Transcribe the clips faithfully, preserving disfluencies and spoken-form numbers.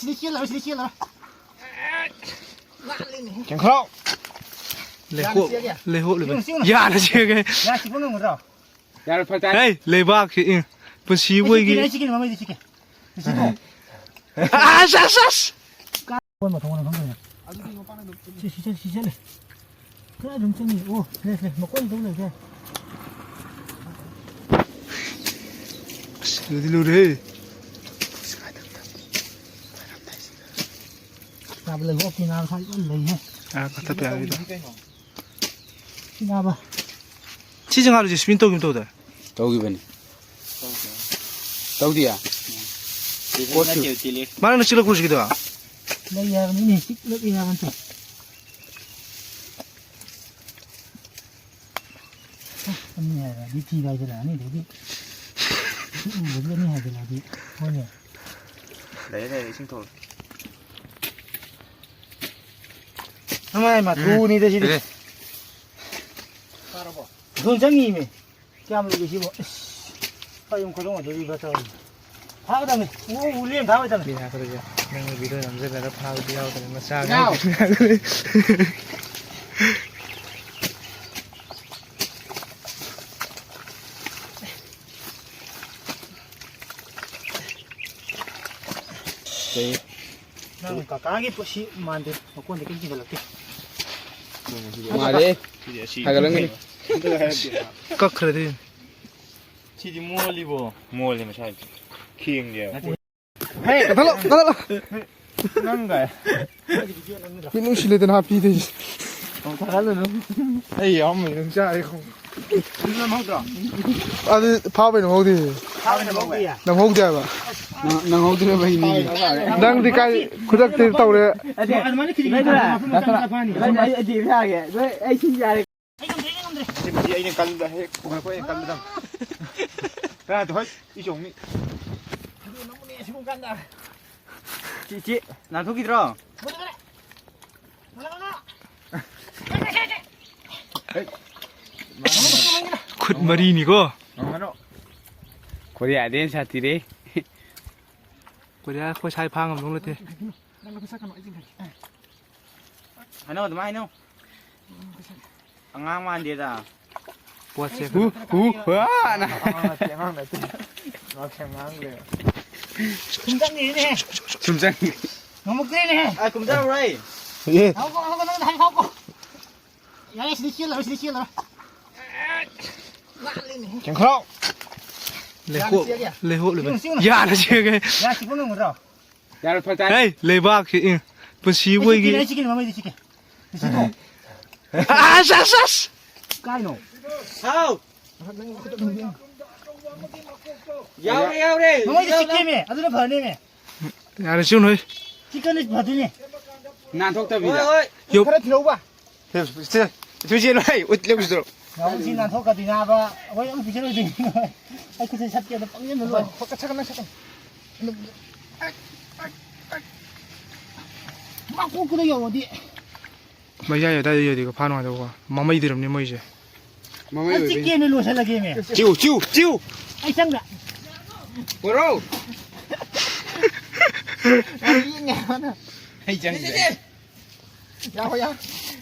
ꯁꯤꯗꯤ ꯆꯦꯜꯂꯔꯣꯏ, ꯁꯤꯗꯤ ꯆꯦꯜꯂꯔꯣꯏ꯫ ꯂꯥꯠꯂꯤꯅꯦ꯫ ꯀꯦꯡꯈ꯭ꯔꯥꯎ꯫ ꯂꯩꯍꯣ-, ꯌꯥꯅ ꯆꯦꯜꯂꯒꯦ꯫ ꯂꯩꯍꯣꯛꯂꯤꯕꯅꯤ꯫ ꯆꯦꯜꯂꯨ, ꯆꯦꯜꯂꯨ꯫ ꯌꯥꯅ ꯆꯦꯜꯒꯦ꯫ ꯌꯥ, ꯁꯤ ꯄꯨꯡ ꯉꯝꯒꯗ꯭ꯔꯣ? ꯌꯥꯔꯣꯏ, ꯐꯔꯛ ꯇꯥꯔꯦ꯫ ꯍꯦ, ꯂꯩꯕꯥꯛꯁꯤ, ꯏ, ꯄꯨꯟꯁꯤ ꯑꯩ ꯆꯤꯛꯀꯦ, ꯑꯩꯈꯣꯏꯒꯤ꯫ ꯑꯩ ꯆꯤꯛꯀꯦ, ꯃꯃꯩꯗꯤ ꯆꯤꯛꯀꯦ꯫ ꯁꯤꯀꯣ꯫ ꯑꯁ, ꯑꯁ, ꯑꯁ! ꯀꯣꯟ ꯃꯊꯣꯡ ꯃꯔꯝ ꯈꯪꯗꯕꯅꯦ꯫ ꯁꯤ, ꯁꯤ ꯆꯠ-, ꯁꯤ ꯆꯠꯂꯦ꯫ ꯈꯔ ꯑꯗꯨꯝ ꯆꯪꯉꯤ꯫ ꯑꯣ, ꯂꯦ, ꯂꯦ, ꯃꯀꯣꯟ ꯑꯗꯨꯝ ꯂꯩꯔꯦ꯫ ꯑꯁ, ꯂꯨꯗꯤ ꯂꯨꯔꯦꯍꯦ꯫ ꯆꯥꯕ ꯂꯩꯕ ꯑꯣꯛꯀꯤ ꯉꯥ ꯃꯁꯥ ꯂꯣꯏ ꯂꯩꯍꯦ꯫ ꯑꯥ, ꯀꯛꯊꯠꯄ ꯌꯥꯔꯣꯏꯗ꯫ ꯁꯤ ꯉꯥꯕ꯫ ꯁꯤꯁꯦ ꯉꯥꯔꯨꯁꯦ ꯁ꯭ꯄꯤꯟ ꯇꯧꯈꯤꯕ ꯇꯧꯗꯥꯏ? ꯇꯧꯈꯤꯕꯅꯤ꯫ ꯇꯧꯗꯤꯌꯦ? ꯃꯥꯅ ꯆꯤꯛꯂꯛꯄ꯭ꯔꯣ ꯍꯧꯖꯤꯛꯀꯤꯗꯣ? ꯂꯩ ꯍꯥꯏꯕꯅꯤꯅꯦ, ꯆꯤꯛꯂꯛꯏ ꯍꯥꯏꯕ ꯅꯠꯇꯦ꯫ ꯑꯅꯤ ꯍꯥꯏꯔꯗꯤ ꯊꯤ ꯍꯥꯏꯖꯤꯜꯂꯛꯑꯅꯤ, ꯑꯗꯩꯗꯤ ꯎꯕꯗꯤ ꯑꯅꯤ ꯍꯥꯏꯖꯤꯜꯂꯛꯑꯗꯤ ꯍꯣꯏꯅꯦ꯫ ꯂꯩꯔꯦ, ꯂꯩꯔꯦ, ꯏꯁꯤꯡ ꯊꯣꯛꯂꯦ꯫ ꯅꯃꯥꯏ ꯃꯇꯨꯅꯤꯗ ꯁꯤꯗꯤ꯫ ꯂꯩꯔꯦ꯫ ꯐꯥꯔꯕꯣ? ꯗꯣꯟ ꯆꯪꯉꯤꯃꯤ꯫ ꯀꯌꯥꯝ ꯂꯨꯒꯦ ꯁꯤꯕꯣ? ꯏꯁ! ꯄꯥꯏꯌꯨꯝ ꯈꯨꯗꯣꯡ ꯑꯗꯨꯗꯤ ꯈꯔ ꯇꯧꯔꯤ꯫ ꯐꯥꯒꯗꯕꯅꯤ꯫ ꯎ, ꯎ ꯂꯦꯝ ꯊꯥꯕ ꯂꯩꯇꯕꯅꯤ꯫ ꯅꯪꯅ ꯚꯤꯗꯤꯑꯣ ꯅꯝꯖꯗꯅ ꯐꯥꯕꯗꯤ ꯌꯥꯎꯗ꯭ꯔꯦ, ꯃꯆꯥ ꯏꯅꯥꯎ! ꯉꯥꯛꯇꯅꯤ꯫ ꯅꯪ ꯀꯀꯥꯒꯤ ꯄꯣꯠꯁꯤ ꯃꯥꯟꯗꯦ, ꯃꯀꯣꯟꯗ ꯀꯩꯝ ꯆꯤꯡꯈꯠꯂꯛꯇꯦ꯫ ꯃꯥꯜꯂꯦ꯫ ꯁꯤꯗꯤ ꯑꯁꯤ ꯍꯥꯏꯒꯠꯂꯝꯒꯅꯤ꯫ ꯀꯛꯈ꯭ꯔꯗꯤ꯫ ꯁꯤꯗꯤ ꯃꯣꯜꯂꯤꯕꯣ꯫ ꯃꯣꯜꯂꯦ ꯃꯁꯥꯏꯗꯤ꯫ ꯈꯦꯡꯗꯦꯕ꯫ ꯀꯛꯊꯠꯂꯣ, ꯀꯛꯊꯠꯂꯣ꯫ ꯅꯪ ꯀꯥꯏ? ꯃꯤ ꯅꯨꯡꯁꯤꯂꯦꯗꯅ ꯍꯥꯞꯄꯤꯗꯣꯏꯁꯦ꯫ ꯑꯣ, ꯊꯥꯒꯠꯂꯨꯅꯨ꯫ ꯑꯩ ꯌꯥꯎꯔꯝꯃꯦ, ꯅꯪ ꯆꯥꯔꯦ ꯈꯣꯡ꯫ ꯑꯗꯨ ꯅꯝꯍꯧꯗ꯭ꯔꯣ? ꯑꯗꯨ ꯐꯥꯕꯩ ꯅꯝꯍꯧꯗꯦ꯫ ꯐꯥꯕꯩ ꯅꯝꯍꯧꯗꯦ? ꯅꯝꯍꯧꯗꯦ ꯍꯥꯏꯕ꯫ ꯅꯪ-, ꯅꯪꯍꯧꯗ꯭ꯔꯕꯩꯅꯤ꯫ ꯅꯪꯗꯤ ꯀꯥꯏ ꯈꯨꯗꯛꯇ ꯇꯧꯔꯦ꯫ ꯑꯗꯨ ꯑꯗꯨꯃꯥꯏꯅ ꯈꯤꯇꯪ ꯈꯤꯇꯪ ꯃꯐꯝ ꯃꯆꯥ ꯃꯆꯥ ꯐꯥꯅꯤ꯫ ꯑꯩ, ꯑꯩ, ꯑꯩ ꯊꯤꯕ ꯌꯥꯒꯦ꯫ ꯑꯗꯨ ꯑꯩ ꯁꯤ ꯌꯥꯔꯦ꯫ ꯑꯩ ꯉꯝꯗ꯭ꯔꯦ, ꯑꯩ ꯉꯝꯗ꯭ꯔꯦ꯫ ꯁꯤꯕꯨꯗꯤ ꯑꯩꯅ ꯀꯜꯂꯗ ꯍꯦꯛ ꯄꯨꯈꯠꯂꯛꯄ ꯑꯩꯅ ꯀꯜꯂꯗ꯫ ꯀꯅꯥꯗꯣ ꯍꯣꯏ, ꯏ ꯆꯣꯡꯅꯤ꯫ ꯑꯗꯨ ꯅꯪꯕꯨꯅꯦ ꯁꯤꯒꯨꯝ ꯀꯥꯟꯗ꯫ ꯆꯤ, ꯆꯤ, ꯅꯥꯟꯊꯣꯛꯈꯤꯗ꯭ꯔꯣ? ꯃꯨꯠꯂꯦ, ꯃꯨꯠꯂꯦ꯫ ꯃꯨꯠꯂꯦ, ꯃꯨꯠꯂꯦ꯫ ꯈꯨꯠ ꯃꯔꯤꯅꯤꯀꯣ꯫ ꯉꯝꯒꯅꯣ꯫ ꯀꯣꯔꯤꯌꯥꯗꯩ ꯍꯦꯟꯅ ꯁꯥꯊꯤꯔꯦ꯫ ꯀꯣꯔꯤꯌꯥ ꯑꯩꯈꯣꯏ ꯁꯥꯏ ꯐꯥ ꯉꯝꯗꯧ ꯅꯠꯇꯦ꯫ ꯍꯥꯏꯅꯧ ꯑꯗꯨꯃꯥꯏꯅ ꯍꯥꯏꯅꯧ꯫ ꯑꯉꯥꯡ ꯃꯥꯟꯗꯦꯗ꯫ ꯄꯣꯠꯁꯦ꯫ ꯍꯨ, ꯍꯨ, ꯍꯥꯅ꯫ ꯑꯉꯥꯡ ꯅꯠꯇꯦ, ꯑꯉꯥꯡ ꯅꯠꯇꯦ꯫ ꯉꯥꯎꯁꯦ ꯑꯉꯥꯡ ꯂꯩ꯫ ꯁꯨꯝ ꯆꯪꯉꯤꯅꯦ꯫ ꯁꯨꯝ ꯆꯪꯉꯤ꯫ ꯉꯝꯃꯛꯇ꯭ꯔꯦꯅꯦ꯫ ꯑ, ꯀꯨꯝꯊꯔꯨꯔꯣꯏ꯫ ꯑꯦ꯫ ꯍꯧꯒꯠꯂꯣ, ꯍꯧꯒꯠꯂꯣ, ꯅꯪ ꯍꯥꯏ ꯍꯧꯒꯠꯂꯣ꯫ ꯌꯥꯔꯦ, ꯁꯤꯗꯤ ꯆꯦꯜꯂꯔꯣꯏ, ꯁꯤꯗꯤ ꯆꯦꯜꯂꯔꯣꯏ꯫ ꯂꯥꯛꯂꯦꯅꯦ꯫ ꯀꯦꯡꯈ꯭ꯔꯥꯎ꯫ ꯂꯩꯍꯣꯞ-, ꯆꯦꯜꯂꯒꯦ꯫ ꯂꯩꯍꯣꯞꯂꯤꯕꯅꯤ꯫ ꯆꯦꯜꯂꯨ, ꯆꯦꯜꯂꯨ꯫ ꯌꯥꯅ ꯆꯦꯜꯒꯦ꯫ ꯌꯥ ꯆꯤꯛꯄ ꯉꯝꯒꯗ꯭ꯔꯣ? ꯌꯥꯔꯣꯏ, ꯐꯔꯛ ꯇꯥꯏ꯫ ꯍꯦ, ꯂꯩꯕꯥꯛꯁꯤ, ꯏ, ꯄꯨꯟꯁꯤ ꯑꯩ ꯆꯤꯛꯀꯦꯅꯦ, ꯑꯣꯏꯒꯤ-, ꯑꯩ ꯆꯤꯛꯀꯦꯅꯦ, ꯃꯃꯩꯗꯤ ꯆꯤꯛꯀꯦ꯫ ꯁꯤꯗꯣ꯫ ꯑꯁ, ꯑꯁ, ꯑꯁ! ꯀꯥꯏꯅꯣ? ꯍꯥꯎ! ꯌꯥꯎꯔꯦ, ꯌꯥꯎꯔꯦ! ꯃꯃꯩꯗꯤ ꯆꯤꯛꯀꯦꯃꯦ, ꯑꯗꯨꯅ ꯐꯔꯅꯦꯃꯦ꯫ ꯌꯥꯔꯦ, ꯆꯤꯛꯎꯅꯨ, ꯍꯩ꯫ ꯆꯤꯛꯀꯅꯤ ꯐꯗꯣꯏꯅꯦ꯫ ꯅꯥꯟꯊꯣꯛꯇꯕꯤꯗ꯫ ꯍꯣꯏ, ꯍꯣꯏ꯫ ꯌꯣ-, ꯈꯔ ꯊꯤꯔꯧꯕ꯫ ꯁꯦ, ꯁꯦ, ꯁꯦ, ꯁꯦ, ꯁꯦ, ꯍꯩ, ꯎꯠ ꯂꯦꯞꯄꯨꯁꯤꯔꯣ? ꯅꯥꯎꯁꯤ ꯅꯥꯟꯊꯣꯛꯀꯗꯣꯏꯅꯦ ꯍꯥꯏꯕ꯫ ꯑꯩꯈꯣꯏ ꯑꯃꯨꯛ ꯄꯤꯖꯔꯣꯏꯗꯣꯏꯅꯤ꯫ ꯑꯩ ꯈꯨꯠꯁꯦ ꯁꯠꯀꯦ ꯑꯗꯣ ꯄꯪꯖꯟꯗ ꯂꯣꯏꯔꯦ꯫ ꯍꯣꯏ, ꯁꯠꯀꯅꯨ, ꯁꯠꯀꯅꯨ꯫ ꯃꯀꯣꯛꯇꯨꯗ ꯌꯧꯔꯗꯤ꯫ ꯃꯌꯥꯏ ꯑꯗꯥꯏꯗ ꯌꯧꯔꯗꯤ ꯐꯥ ꯅꯨꯡꯉꯥꯏꯗꯧꯕꯀꯣ꯫ ꯃꯃꯩꯗꯤ ꯑꯣꯏꯔꯝꯅꯤ ꯃꯣꯏꯁꯦ꯫ ꯃꯃꯩ ꯑꯩ ꯑꯣꯏꯕꯩꯅꯤ꯫ ꯆꯤꯛꯀꯦꯃꯦ, ꯂꯣꯏꯁꯤꯜꯂꯒꯦꯃꯦ꯫ ꯆꯤꯎ, ꯆꯤꯎ, ꯆꯤꯎ! ꯑꯩ ꯆꯪꯗ꯫ ꯄꯨꯔꯛꯑꯣ꯫ ꯌꯥꯝ ꯌꯦꯡꯉꯦ ꯃꯥꯅ꯫ ꯑꯩ ꯆꯪꯗ꯭ꯔꯦ꯫ ꯌꯥ, ꯍꯣꯏ, ꯌꯥ꯫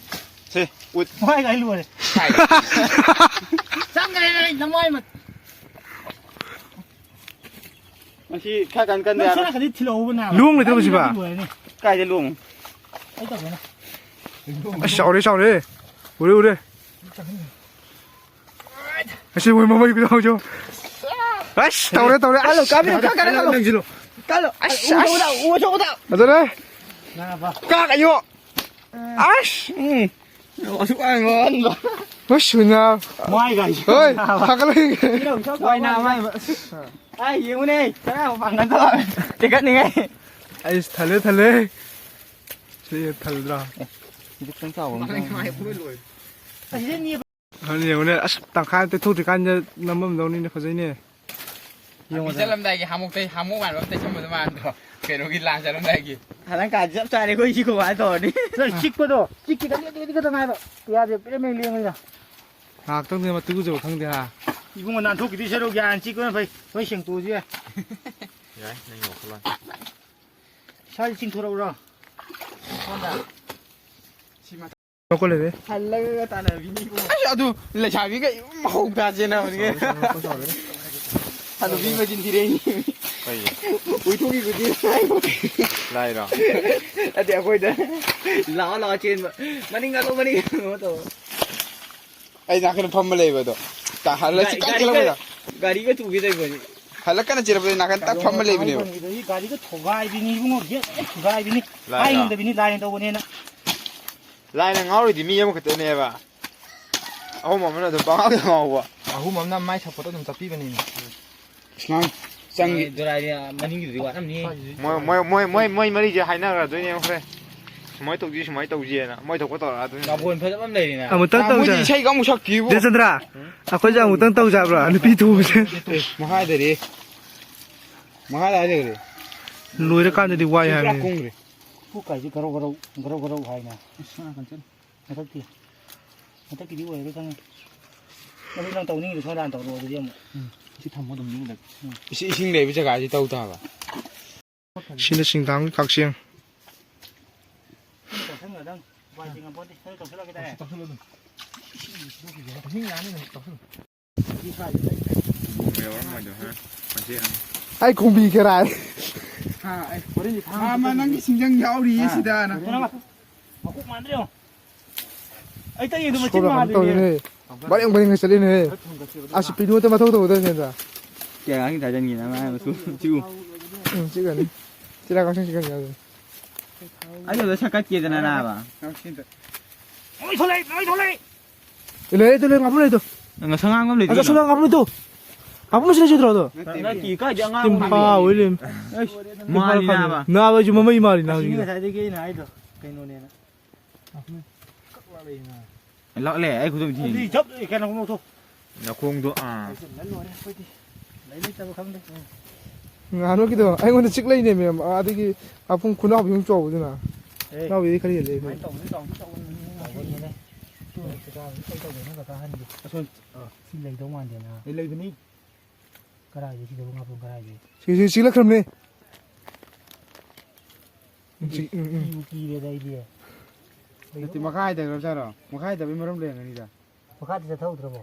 ꯁꯦ, ꯎꯠ꯫ ꯃꯥꯏ ꯂꯣꯏ ꯂꯣꯏꯔꯦ꯫ ꯀꯥꯏ? ꯆꯪꯈ꯭ꯔꯦꯅꯦ, ꯑꯩ ꯅꯃꯥꯏ ꯃꯠ-, ꯃꯁꯤ ꯈꯔ ꯀꯟ ꯀꯟꯗ ꯅꯪ ꯌꯥꯔꯣꯏ꯫ ꯁꯣꯝ ꯅꯥꯀꯟꯗꯤ ꯊꯤꯜꯂꯛꯎꯕ ꯅꯥꯕ꯫ ꯂꯣꯡ ꯂꯩꯇ꯭ꯔꯣ ꯁꯤꯕ? ꯑꯩ ꯂꯣꯏꯔꯅꯤ꯫ ꯀꯥꯏꯗ ꯂꯣꯡ? ꯑꯩ ꯇꯧꯒꯦꯅꯦ꯫ ꯑꯁ, ꯆꯥꯎꯔꯦ, ꯆꯥꯎꯔꯦ꯫ ꯎꯔꯦ, ꯎꯔꯦ꯫ ꯑꯁꯤ ꯃꯣꯏ ꯃꯃꯩ ꯈꯨꯆꯥꯎꯁꯦ꯫ ꯑꯁ, ꯇꯧꯔꯦ, ꯇꯧꯔꯦ꯫ ꯀꯜꯂꯣ, ꯑꯁ, ꯀꯥꯞꯄꯤꯌꯨ, ꯀꯥꯞ, ꯀꯥꯞ, ꯀꯥꯞ, ꯀꯥꯞ꯫ ꯅꯪꯁꯤꯜꯂꯣ꯫ ꯀꯜꯂꯣ꯫ ꯑꯁ, ꯎꯗ, ꯎꯗ, ꯑꯁ꯫ ꯎꯗ, ꯎꯗ꯫ ꯐꯖꯔꯦ꯫ ꯅꯥꯕ꯫ ꯀꯥꯞ, ꯑꯌꯣ꯫ ꯑꯁ, ꯎꯝ꯫ ꯑꯁꯨꯛ ꯌꯥꯝ ꯉꯥꯡꯕ꯫ ꯑꯁ, ꯁꯨꯅ꯫ ꯃꯥꯏ ꯒꯥꯏꯁꯦ꯫ ꯍꯣꯏ, ꯅꯥꯕ꯫ ꯊꯥꯒꯠꯂꯛꯏ꯫ ꯃꯥꯏ ꯅꯥꯕ, ꯃꯥꯏ꯫ ꯑꯥ, ꯌꯦꯡꯉꯨꯅꯦ, ꯆꯔꯥ ꯃꯄꯥꯡꯒꯜꯗꯣ꯫ ꯇꯦꯛꯈꯠꯅꯤꯡꯉꯥꯏ꯫ ꯑꯩꯁ, ꯊꯜꯂꯦ, ꯊꯜꯂꯦ꯫ ꯁꯤ ꯊꯜꯂꯗ꯭ꯔꯥ? ꯑꯦ, ꯁꯤꯗꯤ ꯈꯤꯇꯪ ꯆꯥꯎꯕ ꯑꯃ ꯆꯪꯉꯦ꯫ ꯑꯁꯤꯗ ꯅꯦ-, ꯍꯣꯏ, ꯌꯦꯡꯉꯨꯅꯦ, ꯑꯁ, ꯇꯪꯈꯥꯏ ꯑꯃ ꯇꯦꯛꯊꯣꯛꯇ꯭ꯔꯤꯀꯥꯟꯗ ꯅꯝꯃꯝꯗꯧꯅꯤꯅꯦ, ꯐꯖꯩꯅꯦ꯫ ꯌꯦꯡꯉꯣꯗꯅ꯫ ꯆꯠꯂꯝꯗꯥꯏꯒꯤ ꯍꯥꯃꯨꯛꯇꯩ ꯍꯥꯃꯨꯛ ꯃꯥꯟꯕ ꯑꯃ ꯇꯩꯁꯟꯕꯗꯣ ꯃꯥꯟꯗ꯭ꯔꯣ? ꯀꯩꯅꯣꯒꯤ ꯂꯥꯟ ꯆꯠꯂꯝꯗꯥꯏꯒꯤ꯫ ꯍꯂꯪꯀꯥ ꯆꯞ ꯆꯥꯔꯦ ꯑꯩꯈꯣꯏ ꯁꯤ ꯀꯃꯥꯏꯅ ꯇꯧꯔꯅꯤ? ꯆꯤꯛꯄꯗꯣ, ꯆꯤꯛꯈꯤꯗ ꯂꯦꯡ-, ꯂꯦꯡ-, ꯂꯦꯡ-, ꯈꯛꯇ ꯉꯥꯏꯕ꯫ ꯌꯥꯗꯦ, ꯄꯦꯔꯦ ꯃꯦꯡ ꯂꯦꯡꯕꯅꯤꯅ꯫ ꯉꯥꯏꯍꯥꯛꯇꯪꯗꯤ ꯃꯇꯨ ꯎꯖꯕ ꯈꯪꯗꯦ, ꯍꯥ? ꯏꯕꯨꯡꯉꯣ, ꯅꯥꯟꯊꯣꯛꯈꯤꯗꯣꯏ ꯁꯔꯨꯛ ꯌꯥꯅ ꯆꯤꯛꯄꯅ ꯐꯩ꯫ ꯂꯣꯏ ꯁꯦꯡꯇꯣꯛꯑꯁꯨ ꯌꯥꯏ꯫ ꯌꯥꯏ, ꯅꯪꯒꯤ ꯋꯥꯈꯜꯂꯣꯟ꯫ ꯏꯁꯥꯁꯤ ꯆꯤꯡꯊꯣꯔꯛꯎꯔꯣ? ꯁꯣꯝꯗ꯫ ꯁꯤ ꯃꯊꯛ ꯂꯩꯔꯦ꯫ ꯍꯜꯂꯒ ꯇꯥꯟꯅꯕꯤꯅꯤꯀꯣ꯫ ꯑꯁ, ꯑꯗꯨ ꯂꯩꯁꯥꯕꯤꯒ ꯃꯍꯧ ꯇꯥ ꯆꯦꯟꯅꯕꯅꯤꯒ꯫ ꯍꯅꯨꯕꯤ ꯃꯆꯤꯟ ꯊꯤꯔꯛꯏꯅꯤ꯫ ꯀꯩ? ꯎꯏꯊꯣꯛꯈꯤꯕꯗꯤ꯫ ꯂꯥꯏꯔꯣ? ꯅꯠꯇꯦ, ꯑꯩꯈꯣꯏꯗ ꯂꯥꯛꯑꯣ, ꯂꯥꯛꯑꯣ ꯆꯦꯟꯕ꯫ ꯃꯅꯤꯡ ꯍꯜꯂꯣ, ꯃꯅꯤꯡ ꯍꯜꯂꯣ ꯇꯧ꯫ ꯑꯩ ꯅꯥꯀꯟꯗ ꯐꯝꯃ ꯂꯩꯕ ꯑꯗꯣ꯫ ꯇꯥ-, ꯍꯜꯂ ꯒꯥ-, ꯆꯤꯛꯀꯟ ꯒꯥꯔꯤꯒ, ꯆꯦꯜꯂꯛꯄꯗ꯫ ꯒꯥꯔꯤꯒ ꯊꯨꯒꯦ ꯇꯧꯕꯅꯤ꯫ ꯍꯜꯂꯛꯀꯅ ꯆꯦꯜꯂꯛꯄꯗ ꯅꯥꯀꯟ ꯇꯛ ꯐꯝꯃ ꯂꯩꯕꯅꯦꯕ꯫ ꯒꯥꯔꯤꯒ ꯊꯨꯒꯥꯏꯕꯤꯅꯤ ꯏꯕꯨꯡꯉꯣ, ꯒꯦꯠ ꯂꯣꯏ ꯊꯨꯒꯥꯏꯕꯤꯅꯤ꯫ ꯂꯥꯏꯔꯣ? ꯍꯥꯏ ꯉꯝꯗꯕꯤꯅꯤ, ꯂꯥꯏꯅ ꯇꯧꯕꯅꯦꯅ꯫ ꯂꯥꯏꯅ ꯉꯥꯎꯔꯤꯗꯤ ꯃꯤ ꯑꯃꯈꯛꯇꯅꯦꯕ꯫ ꯑꯍꯨꯝ ꯑꯃꯅ ꯑꯗꯨꯝ ꯄꯉꯥꯎꯗ ꯉꯥꯎꯕ꯫ ꯑꯍꯨꯝ ꯑꯃꯅ ꯃꯥꯏ ꯁꯞꯄꯣꯔꯠ ꯑꯗꯨꯝ ꯆꯠꯄꯤꯕꯅꯤꯅꯦ꯫ ꯏꯁ, ꯅꯪ ꯆꯪꯉꯤ꯫ ꯗꯣꯔꯥꯏꯗꯤ ꯃꯅꯤꯡꯒꯤꯗꯨꯗꯤ ꯋꯥꯠꯂꯝꯅꯤ꯫ ꯃꯣꯏ, ꯃꯣꯏ, ꯃꯣꯏ, ꯃꯣꯏ, ꯃꯣꯏ ꯃꯔꯤꯁꯦ ꯍꯥꯏꯅꯈ꯭ꯔꯗꯣꯏꯅꯦ ꯍꯣꯔꯦꯟ꯫ ꯁꯨꯃꯥꯏꯅ ꯇꯧꯁꯤ, ꯁꯨꯃꯥꯏꯅ ꯇꯧꯁꯤꯅ꯫ ꯃꯣꯏ ꯊꯣꯛꯄ ꯇꯧꯔꯛꯑꯗꯣꯏꯅꯦ꯫ ꯃꯥꯕꯣꯟ ꯐꯖꯕ ꯑꯃ ꯂꯩꯔꯤꯅ꯫ ꯑꯃꯨꯛꯇꯪ ꯑꯥ, ꯃꯣꯏꯗꯤ ꯇꯧꯁꯦ꯫ ꯏꯁꯩꯒ ꯑꯃꯨꯛ ꯁꯛꯇꯦꯕꯨ꯫ ꯗꯦꯆꯟꯗ꯭ꯔ, ꯑꯩꯈꯣꯏꯁꯨ ꯑꯃꯨꯛꯇꯪ ꯇꯧꯁꯦ ꯍꯥꯏꯕ꯭ꯔꯣ? ꯅꯨꯄꯤ ꯊꯨꯕꯁꯦ꯫ ꯑꯦ, ꯃꯈꯥꯗꯗꯤ꯫ ꯃꯈꯥꯗ ꯍꯥꯏ ꯂꯩꯈ꯭ꯔꯦ꯫ ꯂꯣꯏꯔꯀꯥꯟꯗꯗꯤ ꯋꯥꯏ ꯁꯤ ꯄꯨꯔꯥ ꯍꯥꯏꯕꯅꯤ꯫ ꯀꯨꯝꯈ꯭ꯔꯦ꯫ ꯄꯨꯛ ꯀꯥꯏꯁꯤ ꯒꯔꯧ ꯒꯔꯧ, ꯒꯔꯧ ꯒꯔꯧ ꯍꯥꯏꯅ꯫ ꯑꯁ, ꯁꯣꯝ ꯅꯥꯀꯟ ꯆꯠꯂꯨ꯫ ꯃꯊꯛꯇꯤ? ꯃꯊꯛꯀꯤꯗꯤ ꯑꯣꯏꯔꯔꯣꯏ ꯈꯪꯉꯦ꯫ ꯃꯗꯨ ꯅꯪ ꯇꯧꯅꯤꯡꯉꯤꯗꯣ ꯁꯣꯝꯗ ꯍꯥꯟꯅ ꯇꯧꯔꯛꯑꯣ ꯑꯗꯨꯗꯤ ꯑꯃꯨꯛ꯫ ꯎꯝ, ꯁꯤ ꯊꯝꯃꯣ ꯑꯗꯨꯝ ꯌꯨꯝꯗ꯫ ꯎꯝ꯫ ꯏꯁꯤꯡ, ꯏꯁꯤꯡ ꯂꯩꯕ ꯖꯒꯥꯁꯤ ꯇꯧ ꯇꯥꯕ꯫ ꯁꯤꯅ ꯁꯤꯡꯗꯥꯡꯒꯤ ꯀꯛꯆꯦꯡ꯫ ꯇꯧꯁꯟꯒꯗꯪ꯫ ꯎꯄꯥꯏ ꯂꯩꯇꯦ, ꯉꯝꯄꯣꯟꯇꯦ꯫ ꯅꯪ ꯇꯧꯁꯜꯂꯛꯑꯒꯦ ꯇꯧꯁꯜꯂꯨ, ꯇꯧꯁꯜꯂꯨ ꯑꯗꯨꯝ꯫ ꯏꯁꯤꯡ ꯌꯥꯅꯤ ꯑꯗꯨꯝ ꯇꯧꯁꯜꯂꯨ꯫ ꯑꯩ ꯈꯣꯡꯕꯤ ꯈꯦꯔꯥꯏ꯫ ꯍꯥ, ꯑꯩ ꯍꯣꯔꯦꯟꯗꯤ ꯊꯥꯡ ꯃꯥ, ꯃꯥ, ꯅꯪꯒꯤ ꯁꯤꯡꯖꯪ ꯌꯥꯎꯔꯤꯌꯦ ꯁꯤꯗ꯫ ꯃꯀꯣꯛ ꯃꯥꯟꯗ꯭ꯔꯦ ꯌꯦꯡꯉꯣ꯫ ꯑꯩ ꯇꯛ ꯌꯦꯡꯗꯣ ꯃꯆꯤꯟ ꯁꯣꯔ ꯀꯩꯅꯣ ꯃꯥꯜꯂꯤꯅꯦ꯫ ꯇꯧꯔꯦꯅꯦ꯫ ꯕꯔꯦꯡ ꯕꯔꯦꯡꯒ ꯆꯠꯂꯤꯅꯦꯍꯦ꯫ ꯑꯁ, ꯄꯤꯅꯨ ꯑꯝꯇ ꯃꯊꯧ ꯇꯧꯒꯗꯕꯅꯦ ꯑꯗ꯫ ꯀꯌꯥ ꯑꯉꯥꯡ ꯊꯥꯖꯟꯒꯦꯅ ꯃꯥ ꯃꯆꯨ ꯆꯤꯛꯎ꯫ ꯎꯝ, ꯆꯤꯛꯑꯅꯤ꯫ ꯆꯤꯔꯥꯛ ꯀꯛꯆꯦꯡ ꯆꯤꯛꯀꯅꯤ ꯍꯥꯏꯕꯅꯤ꯫ ꯑꯩ ꯑꯗꯨꯗ ꯁꯛꯀꯠꯀꯦꯗꯅ ꯅꯥꯕ꯫ ꯂꯣꯏ ꯊꯣꯛꯂꯛꯏ, ꯂꯣꯏ ꯊꯣꯛꯂꯛꯏ꯫ ꯂꯩ, ꯂꯩ, ꯂꯩ, ꯉꯥꯄ꯭ꯔꯨꯝ ꯂꯩꯗꯣ꯫ ꯉꯁꯪ ꯉꯥꯡꯕ ꯑꯃ ꯂꯩꯗꯣ ꯑꯁ, ꯀꯩꯅꯣ? ꯉꯥꯄ꯭ꯔꯨꯝ ꯂꯩꯗꯣ꯫ ꯉꯥꯄ꯭ꯔꯨꯝ ꯃꯆꯤꯟ ꯂꯩꯖꯗ꯭ꯔꯣ ꯑꯗꯣ? ꯅꯠꯇꯦ, ꯀꯥꯏꯗꯩ ꯑꯉꯥꯡꯕ ꯇꯤꯝꯐꯥ ꯑꯣꯏ ꯂꯩꯔꯝꯃꯤ꯫ ꯑꯩꯁ, ꯇꯤꯝꯐꯥ ꯃꯥꯜꯂꯤ ꯈꯪꯉꯦ꯫ ꯅꯥꯕ꯫ ꯅꯥꯕ ꯑꯩꯁꯨ ꯃꯃꯩ ꯃꯥꯜꯂꯤ ꯅꯥꯕ ꯑꯁꯤꯅꯤ ꯁꯤꯗ꯫ ꯉꯁꯥꯏꯗꯒꯤ ꯑꯩꯅ ꯍꯥꯏꯗꯣ ꯀꯩꯅꯣꯅꯦꯅ꯫ ꯂꯥꯛꯂꯦ, ꯑꯩ ꯈꯨꯗꯣꯝ ꯊꯤꯅꯤ꯫ ꯑꯗꯨꯗꯤ ꯖꯞ ꯀꯩꯅꯣ ꯂꯧꯊꯣꯛ꯫ ꯅꯈꯣꯡꯗꯣ, ꯑꯥ꯫ ꯂꯣꯏꯁꯤꯜꯂ ꯂꯣꯏꯔꯦ ꯑꯩꯈꯣꯏꯗꯤ꯫ ꯂꯩ ꯂꯩꯇꯕ ꯈꯪꯗꯦ꯫ ꯉꯥꯅꯨꯒꯤꯗꯣ ꯑꯩꯉꯣꯟꯗ ꯆꯤꯛ ꯂꯩꯅꯦꯃꯤ, ꯑꯗꯒꯤ ꯃꯄꯨꯡ ꯈꯨꯅꯥꯎꯕꯤꯃꯨꯛ ꯆꯥꯎꯕꯗꯨꯅ꯫ ꯑꯦ꯫ ꯈꯨꯅꯥꯎꯕꯤꯗꯤ ꯈꯔ ꯍꯦꯜꯂꯦ ꯑꯩꯈꯣꯏ꯫ ꯁꯨꯃꯥꯏꯅ ꯇꯧꯕꯗꯤ ꯆꯥꯎꯗꯤ ꯆꯥꯎꯕꯅꯤ꯫ ꯆꯥꯎꯕꯅꯤꯅꯦ꯫ ꯇꯨ ꯀꯩꯀꯥ ꯀꯩ ꯇꯧꯗꯣꯏꯅꯣ ꯀꯀꯥ ꯑꯍꯟꯒꯤ? ꯑꯁꯣꯝ꯫ ꯑꯥ꯫ ꯁꯤ ꯂꯩꯗꯧ ꯃꯥꯟꯗꯦꯅ꯫ ꯑꯦ, ꯂꯩꯕꯅꯤ꯫ ꯀꯔꯥꯏꯗ ꯁꯤꯗꯕꯨ ꯉꯥꯄ꯭ꯔꯨꯝ ꯀꯔꯥꯏꯗ? ꯁꯤ, ꯁꯤ, ꯆꯤꯛꯂꯛꯈ꯭ꯔꯕꯅꯦ꯫ ꯆꯤꯛ-, ꯎꯝ, ꯎꯝ꯫ ꯀꯤꯕꯨ ꯀꯤꯔꯦꯗ ꯑꯩꯗꯤ꯫ ꯅꯠꯇꯦ, ꯃꯈꯥ ꯍꯥꯏꯊꯈ꯭ꯔꯕ ꯖꯥꯠꯔꯣ? ꯃꯈꯥ ꯍꯥꯏꯊꯕꯒꯤ ꯃꯔꯝ ꯂꯩꯔꯝꯒꯅꯤꯗ꯫ ꯃꯈꯥꯗ ꯆꯠꯊꯍꯧꯗ꯭ꯔꯕꯣ?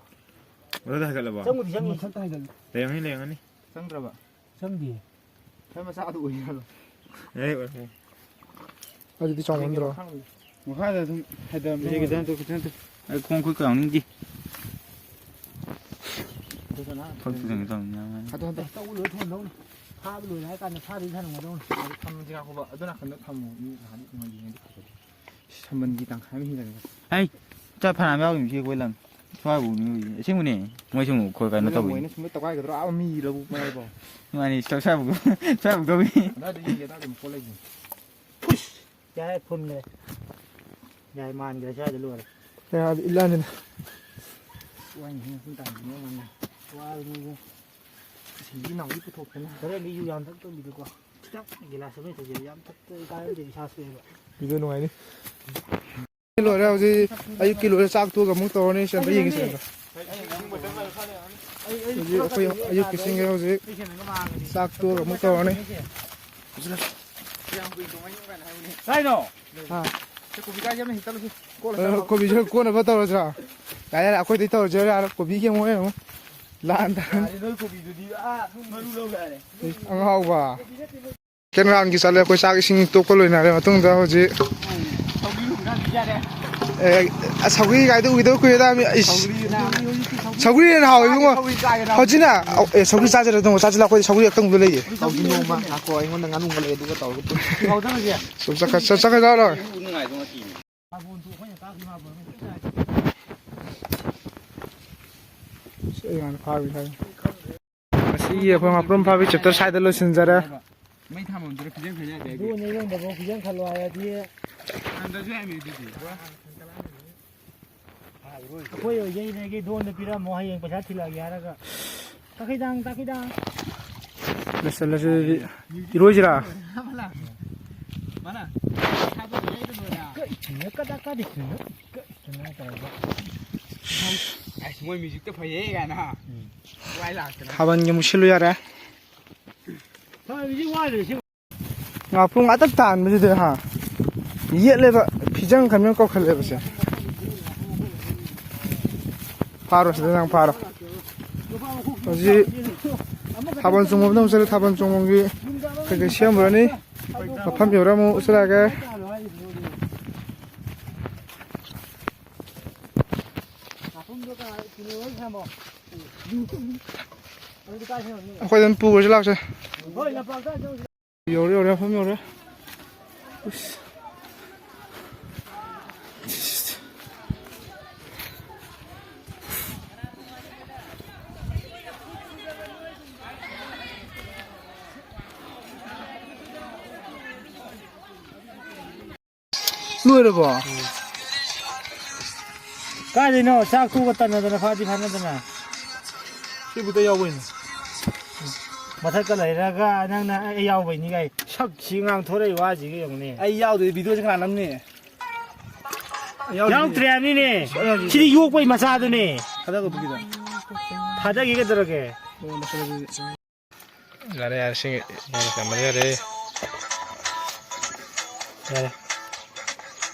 ꯃꯊꯛꯇ ꯍꯥꯏꯒꯠꯂꯕꯣ? ꯆꯪꯕꯨꯗꯤ ꯆꯪꯉꯤ꯫ ꯃꯊꯛꯇ ꯍꯥꯏꯒꯠꯂꯦ꯫ ꯂꯩꯔꯝꯒꯅꯤ, ꯂꯩꯔꯝꯒꯅꯤ꯫ ꯆꯪꯗ꯭ꯔꯕ? ꯆꯪꯗꯤꯌꯦ꯫ ꯈꯔ ꯃꯆꯥꯗꯨ ꯑꯣꯏ ꯖꯥꯠꯂꯣ? ꯑꯦ, ꯑꯣꯏꯔꯝꯃꯣꯏ꯫ ꯑꯗꯨꯗꯤ ꯆꯥꯎꯃꯟꯗ꯭ꯔꯣ? ꯃꯈꯥꯗ ꯑꯗꯨꯝ ꯍꯥꯏꯊꯔꯝꯕ ꯁꯤꯗꯤ ꯈꯤꯇꯪ ꯇꯨ, ꯈꯤꯇꯪ ꯇꯨ꯫ ꯑꯩ ꯈꯣꯡ ꯈꯨꯠ ꯀꯥꯎꯅꯤꯡꯗꯦ꯫ ꯑꯗꯨꯒ ꯅꯍꯥꯟ ꯐꯛꯇꯨ ꯆꯪꯒꯦ ꯇꯧꯅꯤ, ꯌꯥꯝ ꯍꯥꯏꯅ꯫ ꯍꯟꯗꯛ ꯍꯟꯗꯛ ꯇꯧ ꯂꯣꯏ ꯊꯣꯟꯗꯧꯅꯤ꯫ ꯐꯥꯕ ꯂꯣꯏꯔꯦ ꯍꯥꯏ ꯀꯥꯟꯗ ꯐꯥꯗꯣꯏ ꯊꯅꯝꯒꯗꯧꯅꯤ꯫ ꯑꯗꯨ ꯊꯝꯃꯁꯤ ꯉꯥꯏꯈꯣꯕ꯫ ꯑꯗꯨ ꯅꯥꯀꯟꯗ ꯊꯝꯃꯣ꯫ ꯃꯤ ꯅꯍꯥꯟ ꯏꯃꯥꯟꯕꯤꯉꯩꯗꯤ ꯐꯖꯗꯦ꯫ ꯁꯝꯕꯟꯒꯤ ꯇꯪꯈꯥꯏ ꯑꯃ ꯍꯦꯟꯖꯟꯈ꯭ꯔꯦ꯫ ꯍꯩ, ꯆꯥꯛ ꯐꯅꯌꯥꯝ ꯌꯥꯎꯔꯤꯃꯤꯁꯤ ꯑꯩꯈꯣꯏ ꯂꯝ꯫ ꯁ꯭ꯋꯥꯏꯕꯨ ꯃꯤ ꯑꯣꯏꯌꯦ꯫ ꯑꯁꯦꯡꯕꯅꯦ꯫ ꯃꯣꯏ ꯁꯨꯝ ꯈꯣꯏ ꯀꯥꯏꯅ ꯇꯧꯕꯤ꯫ ꯃꯣꯏꯅ ꯁꯨꯝ ꯇꯧꯈꯥꯏꯒꯗ꯭ꯔꯣ? ꯑꯥ, ꯃꯤ ꯂꯧꯕꯨꯛ ꯃꯌꯥꯏꯐꯥꯎ꯫ ꯃꯥꯅꯤ, ꯁ꯭ꯋꯥꯏꯕꯨ, ꯁ꯭ꯋꯥꯏꯕꯨ ꯇꯧꯕꯤ꯫ ꯑꯗꯥꯏꯗ ꯌꯦꯡꯒꯦ, ꯑꯗꯥꯏꯗ ꯃꯈꯣꯟ ꯂꯩꯕꯅꯤ꯫ ꯌꯥꯔꯦ, ꯐꯨꯟꯈ꯭ꯔꯦ꯫ ꯌꯥꯔꯦ, ꯃꯥꯟꯈ꯭ꯔꯦ, ꯁ꯭ꯋꯥꯏꯗ ꯂꯣꯏꯔꯦ꯫ ꯌꯥꯔꯦ, ꯏꯂꯥꯅꯤꯅ꯫ ꯋꯥꯏꯅꯦ, ꯁꯨꯝ ꯇꯥꯟꯁꯤꯟꯅ ꯉꯝꯃꯦ꯫ ꯋꯥꯕꯅꯤꯕꯣ꯫ ꯁꯤꯡꯕꯤ ꯅꯥꯎꯕꯤ ꯄꯨꯊꯣꯛꯇꯅ꯫ ꯈꯔ ꯂꯤꯌꯨ, ꯌꯥꯝ ꯊꯛꯇꯕꯤꯗꯀꯣ꯫ ꯈꯤꯇꯪ ꯒꯤꯂꯥꯁ ꯑꯃ ꯍꯦꯛꯇ ꯌꯥꯝ ꯊꯛꯄ ꯀꯥꯟꯅꯗꯦ, ꯏꯁꯥ ꯁꯣꯛꯑꯦꯕ꯫ ꯚꯤꯗꯤꯑꯣ ꯅꯨꯡꯉꯥꯏꯅꯤ꯫ ꯂꯣꯏꯔꯦ ꯍꯧꯖꯤꯛ, ꯑꯌꯨꯛꯀꯤ ꯂꯣꯏꯔꯦ, ꯆꯥꯛ ꯇꯣꯛꯑꯒ ꯑꯃꯨꯛ ꯇꯧꯔꯅꯤ꯫ ꯁꯤ ꯑꯝꯇ ꯌꯦꯡꯒꯦꯁꯦ꯫ ꯍꯧꯖꯤꯛ ꯑꯩꯈꯣꯏ ꯑꯌꯨꯛꯀꯤ ꯆꯤꯡꯒꯦ ꯍꯧꯖꯤꯛ ꯆꯥꯛ ꯇꯣꯛꯑꯒ ꯑꯃꯨꯛ ꯇꯧꯔꯅꯤ꯫ ꯀꯥꯏꯅꯣ? ꯑꯥ꯫ ꯁꯤ ꯀꯣꯕꯤ ꯀꯥꯏꯁꯦ ꯑꯃ ꯍꯦꯛꯇꯠꯂꯨꯁꯤ꯫ ꯀꯣꯠꯂ ꯑ, ꯆꯥꯕ꯫ ꯀꯣꯕꯤꯁꯨ ꯀꯣꯠꯅꯕ ꯇꯧꯔꯁꯤꯔꯣ? ꯌꯥꯔꯦ, ꯌꯥꯔꯦ, ꯑꯩꯈꯣꯏꯗꯩ ꯇꯧꯔꯁꯤ꯫ ꯌꯥꯔꯦ, ꯀꯣꯕꯤꯒꯤ ꯑꯃꯨꯛ ꯍꯦꯛ ꯑꯃꯨꯛ ꯂꯥꯟ ꯇꯥꯔꯦ꯫ ꯌꯥꯔꯦ, ꯅꯣꯏ ꯀꯣꯕꯤꯗꯨꯗꯤ, ꯑꯥ, ꯃꯔꯨ ꯂꯧ ꯌꯥꯔꯦ꯫ ꯑꯉꯥꯎꯕ꯫ ꯀꯦꯟ ꯔꯥꯎꯟꯒꯤ ꯆꯠꯂꯦ꯫ ꯑꯩꯈꯣꯏ ꯆꯥꯛ ꯏꯁꯤꯡ ꯇꯣꯛꯄ ꯂꯣꯏꯅꯔꯦ ꯃꯇꯨꯡꯗ ꯍꯧꯖꯤꯛ, ꯁꯧꯒ꯭ꯔꯤ ꯍꯨꯟꯈ꯭ꯔꯗꯤ ꯌꯥꯔꯦ꯫ ꯑꯦ, ꯑꯁ, ꯁꯧꯒ꯭ꯔꯤ ꯀꯥꯏꯗꯣ ꯎꯈꯤꯗꯕ ꯀꯨꯏꯔꯦꯗ꯫ ꯃꯤ, ꯏꯁ, ꯁꯧꯒ꯭ꯔꯤꯅ ꯁꯧꯒ꯭ꯔꯤꯅ ꯍꯦꯟꯅ ꯍꯥꯎꯋꯦ, ꯏꯕꯨꯡꯉꯣ꯫ ꯁꯧꯒ꯭ꯔꯤ ꯆꯥꯒꯦ ꯅꯪ꯫ ꯍꯧꯖꯤꯛꯅ, ꯑꯦ, ꯁꯧꯒ꯭ꯔꯤ ꯆꯥꯁꯤꯔ? ꯑꯗꯨꯝ ꯆꯥꯁꯤꯜꯂ, ꯑꯩꯈꯣꯏꯗꯤ ꯁꯧꯒ꯭ꯔꯤ ꯑꯀꯪꯕꯗꯣ ꯂꯩꯌꯦ꯫ ꯇꯧꯁꯤ ꯅꯣꯡꯃ꯫ ꯉꯥꯏꯈꯣ, ꯑꯩꯉꯣꯟꯗ ꯉꯥꯅꯨ ꯑꯃ ꯂꯩ, ꯑꯗꯨꯒ ꯇꯧꯔꯒ ꯄꯨꯟꯁꯤ꯫ ꯍꯥꯎꯗꯅꯁꯦ꯫ ꯁꯨꯝ ꯆꯠꯈ꯭ꯔ-, ꯆꯠ-, ꯆꯠꯈ꯭ꯔ ꯆꯥꯔꯣ꯫ ꯅꯨꯡꯉꯥꯏꯗꯧ ꯉꯁꯤ꯫ ꯃꯥꯕꯣꯟꯁꯨ ꯑꯩꯈꯣꯏꯅ ꯀꯥꯞꯈꯤ ꯃꯥꯕꯣꯟ ꯂꯣꯏ ꯆꯥꯏ꯫ ꯁꯤ ꯑꯩ ꯉꯥꯟ ꯐꯥꯕꯤ ꯍꯥꯏ꯫ ꯉꯁꯤꯒꯤ ꯑꯩꯈꯣꯏ ꯉꯥꯄ꯭ꯔꯨꯝ ꯐꯥꯕꯤ chapter ꯁ꯭ꯋꯥꯏꯗ ꯂꯣꯏꯁꯤꯟꯖꯔꯦ꯫ ꯃꯩ ꯊꯥꯟꯐꯝꯗꯨꯗ ꯐꯤꯖꯪ ꯈꯜ ꯌꯥꯗꯦ꯫ ꯑꯗꯨꯅꯦ ꯌꯣꯟꯗꯕ ꯐꯤꯖꯪ ꯈꯜꯂꯣ ꯍꯥꯏꯔꯗꯤ꯫ ꯍꯟꯗꯁꯨ ꯌꯥꯏꯃꯤ ꯑꯗꯨꯗꯤ꯫ ꯑꯩꯈꯣꯏ ꯑꯣꯏꯖꯩꯅꯦꯒꯤ ꯗꯣꯟꯗ ꯄꯤꯔꯝꯃꯣ, ꯍꯌꯦꯡ ꯄꯩꯁꯥ ꯊꯤꯜꯂꯛꯑꯒꯦ ꯍꯥꯏꯔꯒ꯫ ꯇꯥꯈꯩꯗꯥꯡ, ꯇꯥꯈꯩꯗꯥꯡ꯫ ꯂꯣꯏꯁꯤꯜꯂꯁꯤ ꯑꯗꯨꯗꯤ꯫ ꯏꯔꯣꯏꯁꯤꯔꯥ? ꯃꯥꯅ ꯁꯥꯗꯣ ꯂꯩꯗ ꯂꯣꯏꯔꯦ꯫ ꯀꯛꯏꯁꯤꯅ ꯀꯗꯥ ꯀꯥꯗꯤꯁꯤꯅ ꯀꯛꯏꯁꯤꯅ ꯇꯧꯔꯒ꯫ ꯑꯁ, ꯃꯣꯏ musicꯇ ꯐꯩꯌꯦ ꯀꯥꯏꯅ꯫ ꯎꯝ꯫ ꯊꯥꯕꯜꯒꯤ ꯑꯃꯨꯛ ꯁꯤꯜꯂꯨ ꯌꯥꯔꯦ꯫ ꯉꯥꯄ꯭ꯔꯨꯝ ꯉꯥꯛꯇ ꯇꯥꯟꯕꯁꯤꯗ ꯍꯥ, ꯌꯦꯠꯂꯦꯕ, ꯐꯤꯖꯪ ꯈꯟꯕꯅ ꯀꯧꯈꯠꯂꯦꯕꯁꯦ꯫ ꯐꯥꯔꯣ, ꯁꯤꯗ ꯅꯪ ꯐꯥꯔꯣ꯫ ꯍꯧꯖꯤꯛ ꯊꯥꯕꯜ ꯆꯣꯡꯐꯝꯗ ꯑꯃꯨꯛ ꯆꯠꯂꯦ, ꯊꯥꯕꯜ ꯆꯣꯡꯐꯝꯒꯤ ꯀꯩꯀꯩ ꯁꯦꯝꯃꯨꯔꯅꯤ꯫ ꯃꯐꯝ ꯌꯧꯔ ꯑꯃꯨꯛ ꯎꯠꯆꯔꯛꯑꯒꯦ꯫ ꯑꯩꯈꯣꯏ ꯑꯗꯨꯝ ꯄꯨꯔꯁꯤ ꯂꯥꯛꯁꯦ꯫ ꯌꯧꯔꯦ, ꯌꯧꯔꯦ, ꯃꯐꯝ ꯌꯧꯔꯦ꯫ ꯎꯁ꯫ ꯂꯣꯏꯔꯕꯣ? ꯀꯥꯏꯗꯩꯅꯣ? ꯆꯥꯛ ꯇꯣꯛꯑꯒ ꯇꯟꯅꯗꯅ ꯐꯥꯗꯤ ꯐꯥꯅꯗꯅ꯫ ꯁꯤꯕꯨꯗ ꯌꯥꯎꯕꯩꯅꯦ꯫ ꯃꯊꯛꯇ ꯂꯩꯔꯒ ꯅꯪꯅ ꯑꯩ ꯌꯥꯎꯕꯩꯅꯤ ꯀꯥꯏ꯫ ꯁꯛꯁꯤ ꯉꯥꯡꯊꯣꯔꯛꯏ ꯋꯥꯁꯤꯒ ꯌꯦꯡꯉꯨꯅꯦ꯫ ꯑꯩ ꯌꯥꯎꯗ꯭ꯔꯗꯤ ꯚꯤꯗꯤꯑꯣꯁꯦ ꯀꯅꯥ ꯅꯝꯅꯤ? ꯌꯥꯎꯗ꯭ꯔꯗꯤ ꯌꯥꯎꯗ꯭ꯔꯦ ꯍꯥꯏꯕꯅꯤꯅꯦ꯫ ꯁꯤꯗꯤ ꯌꯣꯛꯄꯩ ꯃꯆꯥꯗꯨꯅꯦ꯫ ꯊꯥꯗꯧꯕꯒꯤꯗ꯫ ꯊꯥꯗꯒꯦ ꯀꯩꯗꯧꯔꯒꯦ? ꯑꯣ, ꯃꯁꯥꯗꯤ꯫ ꯌꯥꯔꯦ, ꯌꯥꯔꯦ, ꯁꯤꯒꯤ ꯌꯥꯔꯦ, ꯌꯥꯔꯦ꯫ ꯌꯥꯔꯦ꯫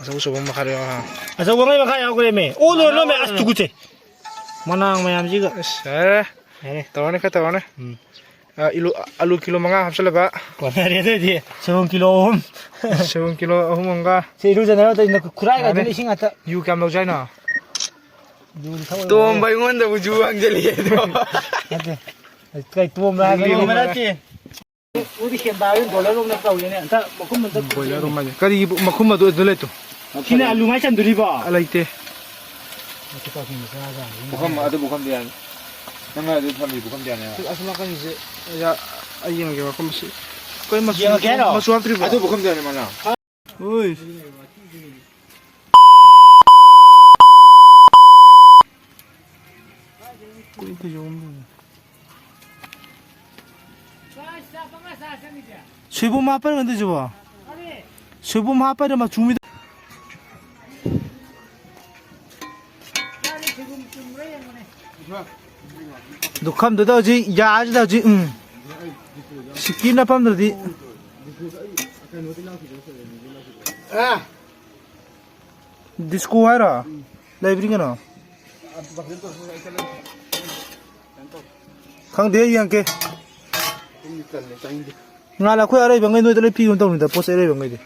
ꯑꯆꯧ ꯑꯆꯧꯕ ꯃꯈꯥꯗ ꯌꯥꯎꯔꯦ꯫ ꯑꯆꯧꯕ ꯉꯩ ꯃꯈꯥ ꯌꯥꯎꯈ꯭ꯔꯦꯃꯦ꯫ ꯑꯣ, ꯂꯣꯏ ꯂꯣꯏꯃꯦ꯫ ꯑꯁ, ꯇꯨꯀꯨꯠꯆꯩ꯫ ꯃꯅꯥ ꯃꯌꯥꯝꯁꯤꯒ꯫ ꯑꯁ, ꯌꯥꯔꯦ꯫ ꯌꯥꯔꯦ꯫ ꯇꯧꯔꯅꯤ, ꯈꯔ ꯇꯧꯔꯅꯤ꯫ ꯎꯝ꯫ ꯑ, ꯏꯂꯨ-, ꯑꯂꯨ ꯀꯤꯂꯣ ꯃꯉꯥ ꯍꯥꯞꯆꯜꯂꯕ꯫ ꯀꯣꯟꯅꯔꯦ ꯑꯗꯨꯑꯣꯏꯗꯤ꯫ ꯁꯣꯏꯕꯨꯝ ꯀꯤꯂꯣ ꯑꯍꯨꯝ꯫ ꯁꯣꯏꯕꯨꯝ ꯀꯤꯂꯣ ꯑꯍꯨꯝ ꯑꯃꯒ꯫ ꯁꯤ ꯏꯔꯨꯖꯅꯕ ꯇꯧꯔꯤꯅ ꯈꯨꯔꯥꯏꯒ ꯌꯥꯔꯦ꯫ ꯑꯗꯨꯅ ꯏꯁꯤꯡ ꯉꯥꯛꯇ꯫ ꯌꯨ ꯀꯌꯥꯝ ꯂꯧꯖꯦ ꯍꯥꯏꯅꯣ? ꯌꯨꯗꯤ ꯊꯛꯑꯣꯏ꯫ ꯇꯣꯝꯕ ꯑꯩꯉꯣꯟꯗꯕꯨ ꯌꯨ ꯍꯪꯖꯜꯂꯛꯑꯦ ꯑꯗꯣ꯫ ꯅꯠꯇꯦ꯫ ꯀꯩ ꯇꯣꯝꯕ ꯍꯥꯏꯔꯒ ꯂꯤꯛꯂꯤ ꯌꯣꯟꯕ ꯑꯃ꯫ ꯅꯠꯇꯦ꯫ ꯎꯗꯤ ꯁꯦꯟꯗꯥ ꯍꯣꯏ ꯕꯣꯏꯂꯔ ꯔꯨꯝꯗ ꯀꯧꯔꯦꯅꯦ꯫ ꯑꯝꯇ ꯃꯈꯨꯝ ꯑꯝꯇ ꯕꯣꯏꯂꯔ ꯔꯨꯝ ꯍꯥꯏꯁꯦ꯫ ꯀꯔꯤꯒꯤ ꯃꯈꯨꯝ ꯑꯗꯨ ꯑꯗꯨ ꯂꯩꯇꯣ? ꯁꯤꯅ ꯑꯂꯨ ꯃꯥꯏ ꯆꯟꯗꯣꯔꯤꯕꯣ? ꯑ, ꯂꯩꯇꯦ꯫ ꯄꯨꯈꯝ, ꯑꯗꯨ ꯄꯨꯈꯝꯗꯤ ꯌꯥꯅꯤ꯫ ꯅꯪ ꯑꯗꯨ ꯊꯝꯃꯤ ꯄꯨꯈꯝꯗꯤ ꯌꯥꯅꯤ꯫ ꯑꯁꯣꯝ ꯅꯥꯀꯟꯒꯤꯁꯦ, ꯑꯩ ꯌꯦꯡꯉꯒꯦ ꯃꯈꯨꯝꯁꯤ꯫ ꯀꯩ ꯃꯆꯨ, ꯌꯦꯡꯉꯒꯦ ꯍꯥꯏꯔꯣ? ꯃꯆꯨ ꯍꯥꯞꯇ꯭ꯔꯤꯕꯣ? ꯑꯗꯨ ꯄꯨꯈꯝꯗꯤ ꯌꯥꯅꯤ, ꯃꯅꯥ꯫ ꯍꯣꯏ꯫ ꯀꯨꯏꯗ ꯌꯣꯝꯗꯣꯏꯅꯦ꯫ ꯁꯣꯏꯕꯨꯝ ꯍꯥꯞꯄꯩꯔꯣ ꯑꯗꯨꯁꯤꯕꯣ? ꯁꯣꯏꯕꯨꯝ ꯍꯥꯞꯄꯩꯔꯣ ꯃꯆꯨ ꯃꯤꯗ? ꯗꯨꯈꯝꯗꯨꯗ ꯍꯧꯖꯤꯛ ꯌꯥꯁꯤꯗ ꯍꯧꯖꯤꯛ, ꯎꯝ꯫ ꯁꯤꯀꯤ ꯅꯞꯐꯝꯗꯨꯗꯤ꯫ ꯗꯤꯁꯀꯣ ꯍꯥꯏꯔꯣ? ꯂꯩꯕ꯭ꯔꯤ ꯀꯩꯅꯣ? ꯈꯪꯗꯦ, ꯑꯩ ꯌꯦꯡꯉꯛꯀꯦ꯫ ꯉꯥꯜꯂꯦ, ꯑꯩꯈꯣꯏ ꯑꯔꯩꯕꯉꯩ ꯅꯣꯏꯗ ꯂꯣꯏ ꯄꯤꯒꯨꯝ ꯇꯧꯅꯤꯗ, ꯄꯣꯠ ꯆꯩ ꯑꯔꯩꯕꯉꯩꯗꯤ꯫